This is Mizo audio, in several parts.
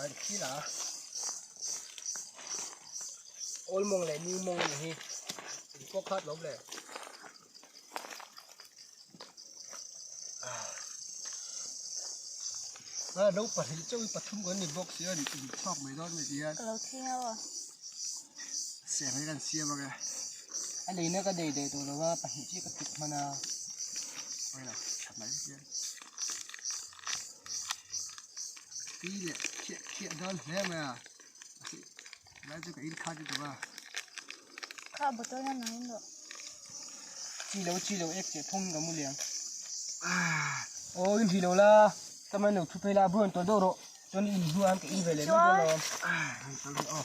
An khi la old mong leh new mong ni hi in pawh khat lo le a lo pahnih chauh hi pathum kan ni bawk sia in chhuak mai dawn mai ti hian ka lo thleng a aw seng hi kan siam ang e a leina ka dei daih tawh lo a pahnih chiah ka tuk hman a awilo tha mai hian tui leh khiah khiah dawn hle mai a lai chu ka in khat lutuk a kha bottle hian nang in rawh chi lo chi lo ek cheh phung in ka mu liam aw in ri lo la taman lo thu phei la buan tawlh deuh rawh chuan in hnuah hian ka in ve leh mai dawn lo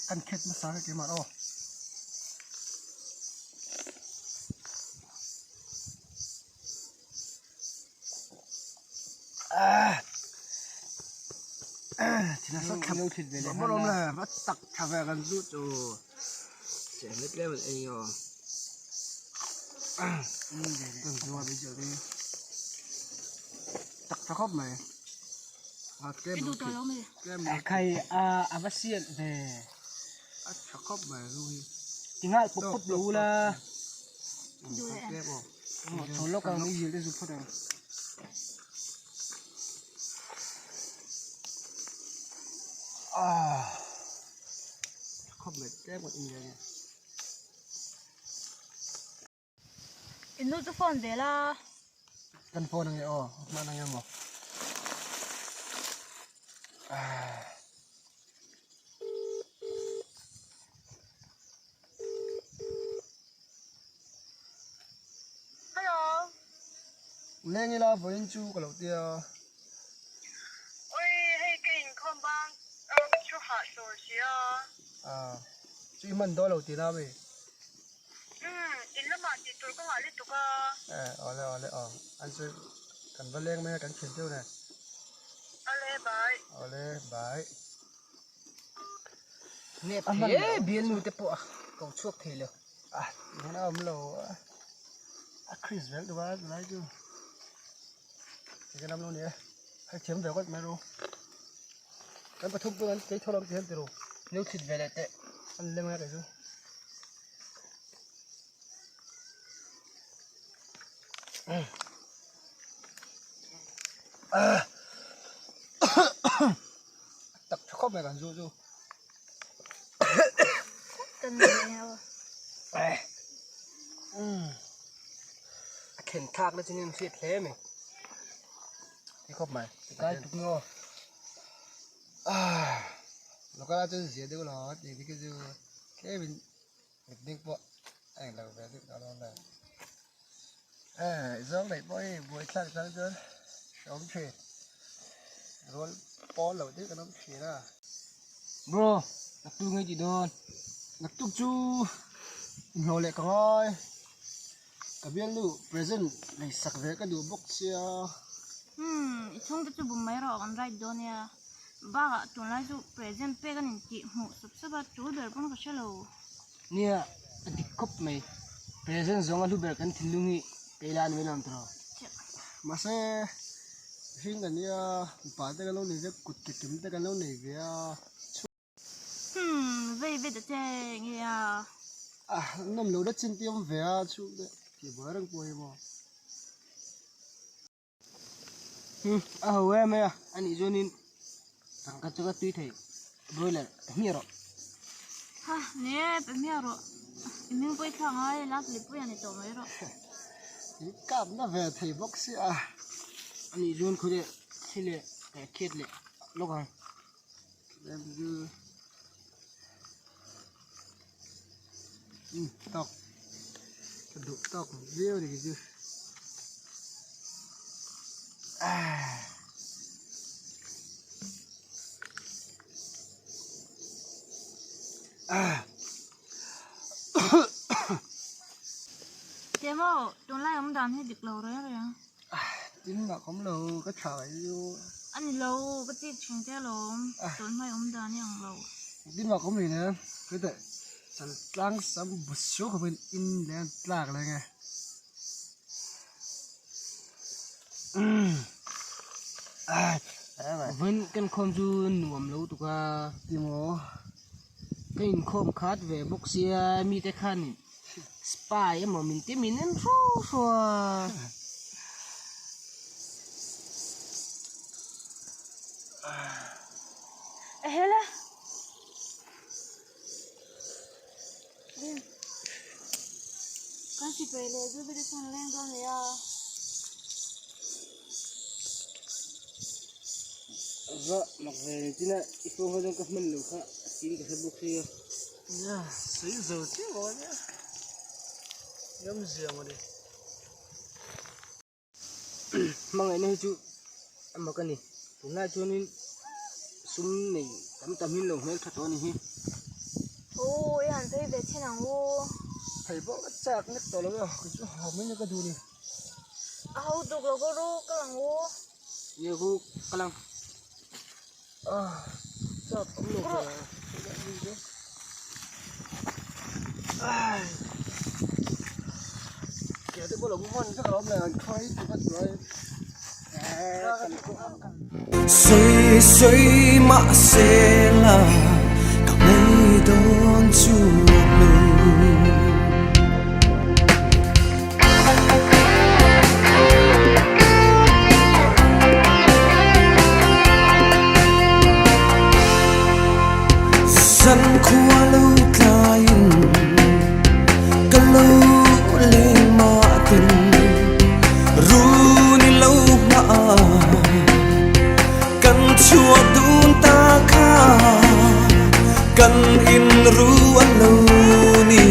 Kan khet hmasa vek emaw aw. Tak tha ve kan zu chu seh let lem an ei aw kan zu a tak tha khawp mai a tlem lo tlem lo khai a a va sial ve a tha khawp mai zu hi tinghal pawp pawp lo ula chho lawk ang i zil te zu phawt ang. Khawp mai tlem in ve ni. In nu chu phone ve la. Kan phone ange aw, hman ange maw. Hello. Leng ila vawiin chu ka lo tia. Ui hei ka inkhawm bang a thu hah tur sia. A chu i hman dawn lo tih na mi? Umm in lamah tih tur ka ngah lutuk a. E awle awle aw an chu kan va leng mai a kan thian deuh nen. Awle bye. Awle bye. Nep he bialnu te pawh a ko chhuak thei lo. A hmun a awm lo a a Chris vel duh a tunlai chu enge lam lo ni e hei thiam ve ngawt mai ru kan pathum pawh an chei tho lo ti hian ti ru lo thlit ve leh teh an leng a kei chu. Tak tha khawp mai kan zu chu. A khen thlak na chuan in hriat hle mai. Ti khawp mai. Kai tuk ni aw. Local ah chuan zia deuh lo ti khi chu tlem in picnic pawh a englo ve deuh ta dawn le. Zawng neih pawh hi buai thlak chang chuan hrehawm thin rual pawl loh deuh kan awm thin a. Bro naktuk ngei tih dawn naktuk chu inhlawh leh ka ngai ka bialnu present lei sak ve ka duh bawk sia. Umm i chhungte chu bum mai rawh kan ride dawn nia bakah tunlai chu present pek a intih hmuh sup sup a tul ber pawn ka hre lo. Nia, a dik khawp mai. Present zawnga hlu ber kan thinlung hi kei la ni mai lo ang tiraw? Mahse, mihring kan nia, mipa te kan lo nei ve a, kut ke kim te kan lo nei ve a. Hmm, vei ve ta che nge a? A, nawm lo na chin te awm ve a, chhungte tih buai reng pawh hi maw. A ho em mai a, anih chuanin tangka chu ka tui thei broiler hmiah rawh. Ha, ni e, pe hmiah rawh. I hming pawh i thlak ngai, last lipui a ni tawh mai rawh. I kap na ve thei bawk si a. Anih chuan khaw leh thli leh khiat leh lawk ang. Tawk ka duh tawk viau ni chu Temaw tunlai awm dan hi dik lo reng reng. Tin mah ka awm lo ka tha chu. A ni lo ka chik thin te alawm tunhmai awm dan hi ang lo. Engtin mah ka awm hlei nen heta chaltlang sam bu suau khawpin in leh an tlak leh nge Vawiin kan khawm chu nuam lo tuk a timaw ka inkhawm khat ve bawk sia mite khan spy emaw min ti min en hraw hraw a. Ehela. Kan sipai leh zu te chuan leng dawn leh a. Va mak ve ni china i phone kha chuan ka hman lo kha a tin ka hre bawk sia. Nia sawi zo chiah lo a nia. Awmzia mawni. Hmangaihna hi chu a mak a ni tunlai chuanin sum nei tam tam hi an lo hmel tha tawh a ni hi. Aw i han phei ve thin ang u. Phei pawh ka chak nek tawh lo e kei chu haw mai na ka duh a ni. A ho duk lo ka ru ka lang u. Nia ru ka lang. Ah chak awm lo ve. Ai ke te pawh lo hman vek a awm leh an khawi tur ka ti ai. Sawi sawi mahse la ka ngei dawn chuang lo. Zan khua lo tlaiin ka lo leng mah tin run i lo hma kan chhuak dun ta kha kan in ru an lo ni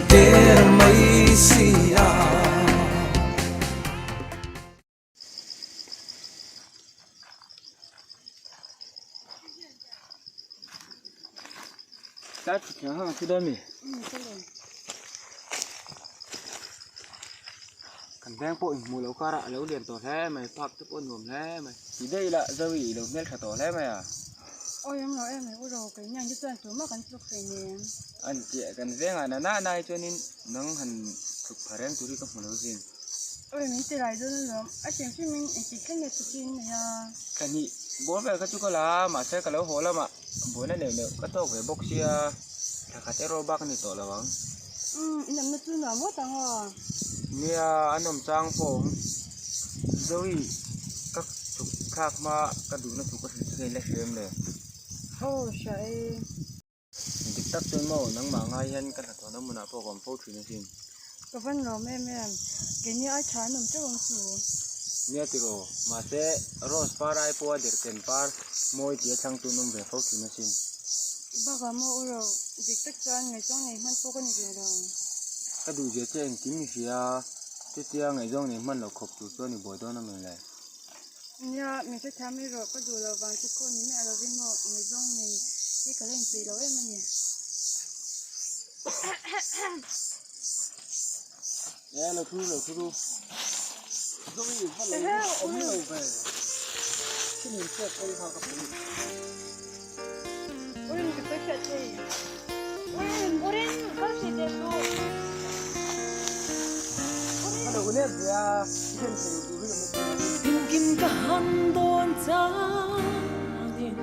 der mai si a. Tlai thut hian hang a thi dawn mi? Kan veng pawh inhmuh loh karah a lo lian tawh hle mai, park te pawh a nuam hle mai. Ti daih ila Zoe i lo hmel tha tawh hle mai a. Awi awm lo em mai u ro, kei niang hi chuan tumah kan tluk hlei nen. An chiah kan vengah na na na hi chuanin nang han tluk pha reng tur hi ka hmu lo zin. Awi min ti lai dawn alawm, a hrim hrimin engtik thleng nge chutih in nei a. Thla hnih bawr vel kha chu ka la a, mahse ka lo haw lamah buaina neuh neuh ka tawk ve bawk sia, thla khat erawh bak a ni tawh lo ang. Umm, in awmna chu nuam ngawt ang aw. Nia, a nawm chang pawh awm. Zoe, ka chhuk thlak hma ka duhna thu ka hrilh chu kei la hria em le? Aw, hria e. Dik tak chuan maw, nangmah ngai hian ka hnathawhna hmunah pawh ka awm fo thin asin. Ka van lawm em em, keini ai tha an awm teuh ang chu. Nia tiraw, mahse Rose par ai pawha derhken par mawi tia thlangtu an awm ve fo thin asin. Bakah maw u ro, dik tak chuan ngaihzawng nei hman pawh ka ni ve lo. Ka duhzia che engkim i hria, chutia ngaihzawng nei hman loh khawp tur chuan i buai dawn a mi le? Nia, min hrethiam mai rawh, ka duh loh vang che pawh ni miah lovin maw ngaihzawng nei hi ka la inpeih lo em a ni. E lo thu lo thu ru. Zoe va lo awm lo ve. Khi min pek pawh hi kha ka pui. Urin ka sawi hriat thei. Urin urin kal si teh suh. Ka lo nep ve a, i en thei tur hi ka hmu thei. Engkim ka han dawn changin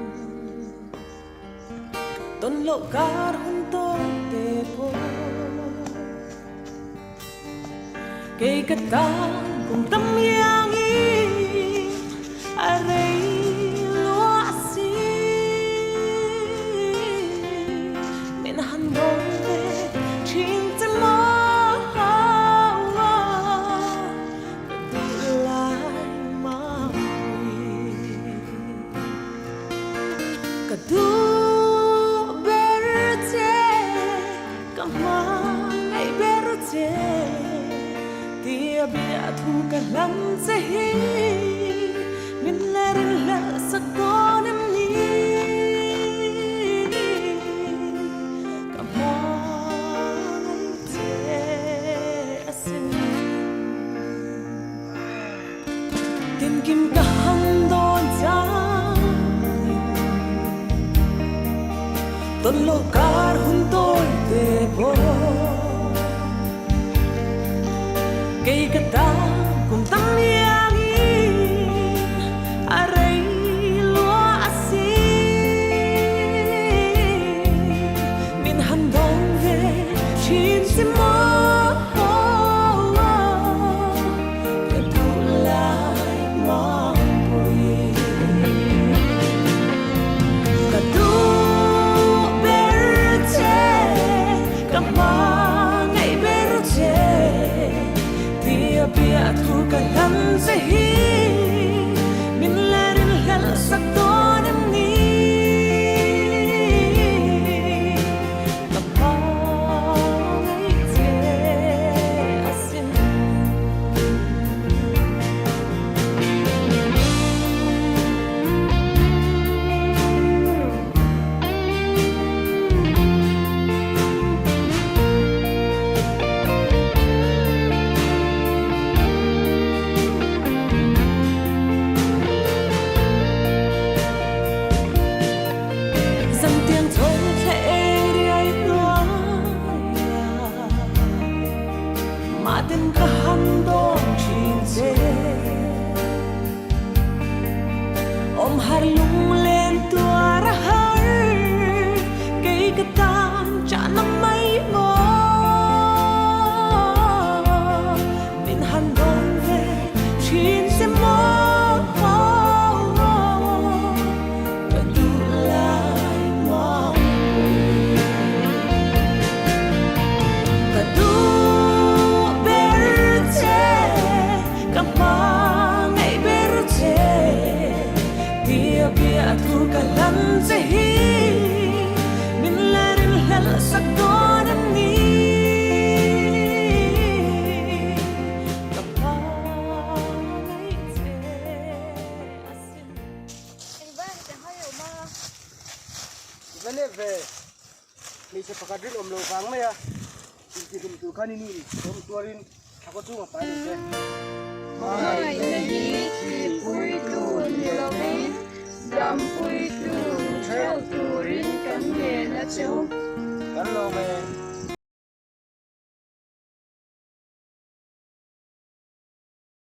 tawn loh kar hun tawn te pawh kei ka tan kum tam iangin a rei luah si. Min han dawn ve thin che maw ka duh lai mapui. Ka duh ber che, ka hmangaih ber che, tia bia thu ka hlam che hi min la ring. Tawn loh kar hun tawi te pawh Kei ka tan kum tam iangin a rei lua a si. Min han dawn ve thin che maw Ka duh lai mangpui. Ka duh ber che, ka hmangaih ber che, tia bia thu ka hlan che hi, min la rinhlelh sak dawn em ni? Ka hmangaih che asin. Zantiang chhawng thla eng riai hnuaiah Mahten ka han dawn thin che. Awm har lunglen tuar a har, kei ka tan chahna mai maw. Min han dawn ve thin che maw, ka duh lai muangpui. Ka duh ber che. Ka hmangaih ber che, tia bia thu ka hlan che hi, min la rinhlelh sak dawn em ni? Ka hmangaih che asin. Engvang te hai awm a? I va lep ve. Hmeichhe pakhat rinawm lo vang mai a, intihlum tur khan i nu in thawm tuarin thla khaw chungah pai lo che. Hmangaihna hi thihpuitu ni lovin dampuitu theuh turin kan ngen a che u. Kan lawm e.